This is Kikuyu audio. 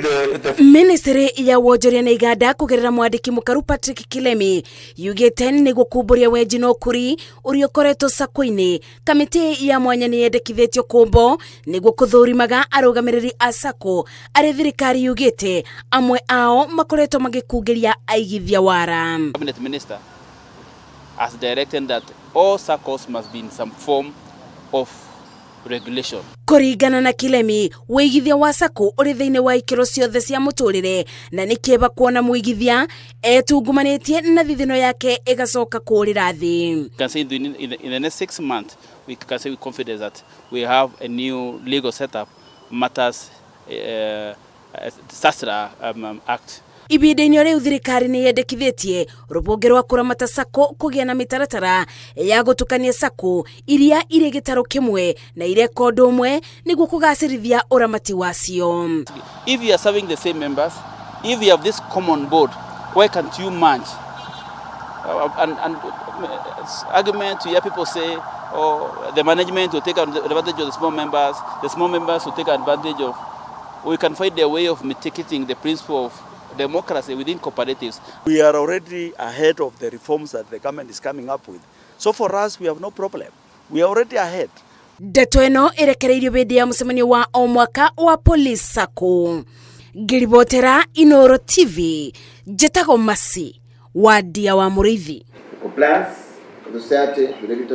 Read the Ministry ya wonjoria na iganda kugerera mwandiki mukaru Patrick Kilemi yugite niguo kumburia wenji na ukuri uria ukoretwo sako-ini. Kamiti ya mwanya ni yendekithitio kumbo niguo kuthurimaga arugamiriri a sako aria thirikari yugite amwe ao makoretwo magikungiria aigithia wara. Cabinet minister has directed that all SACCOs must be in some form of regulation. Kũringana na Kilemi, wĩigithia wa sacco ũrĩ thĩinĩ wa ikĩro ciothe cia mũtũrĩre na nĩ kĩeba kuona mũigithia etungumanĩtie na thithino yake ĩgacoka kũrĩra thĩ. We can say in the next 6 months, we can say with confidence that we have a new legal setup matters SASRA Act. Ibinda-inĩ o rĩu, thirikari nĩ yendekithĩtie rũhonge rwa kũramata sacco kũgĩa na mĩtaratara ya gũtukania sacco iria irĩ gĩtarũ kĩmwe na ireka ũndũ ũmwe nĩguo kũgacĩrithia ũramati wacio. If you are serving the same members, if you have this common board, why can't you merge? And argument you hear people say, "Oh, the management will take advantage of the small members will take advantage of." We can find a way of mitigating the principle of democracy within cooperatives. We are already ahead of the reforms that the government is coming up with. So for us, we have no problem. We are already ahead. Ndeto ĩno ĩrekereirio hĩndĩ ya mũcemanio wa o mwaka wa Police Sacco. Ngĩribotera Inoro TV, njĩtagwo Masi Wandia wa Mũrĩithi. The compliance of the society with the regulatory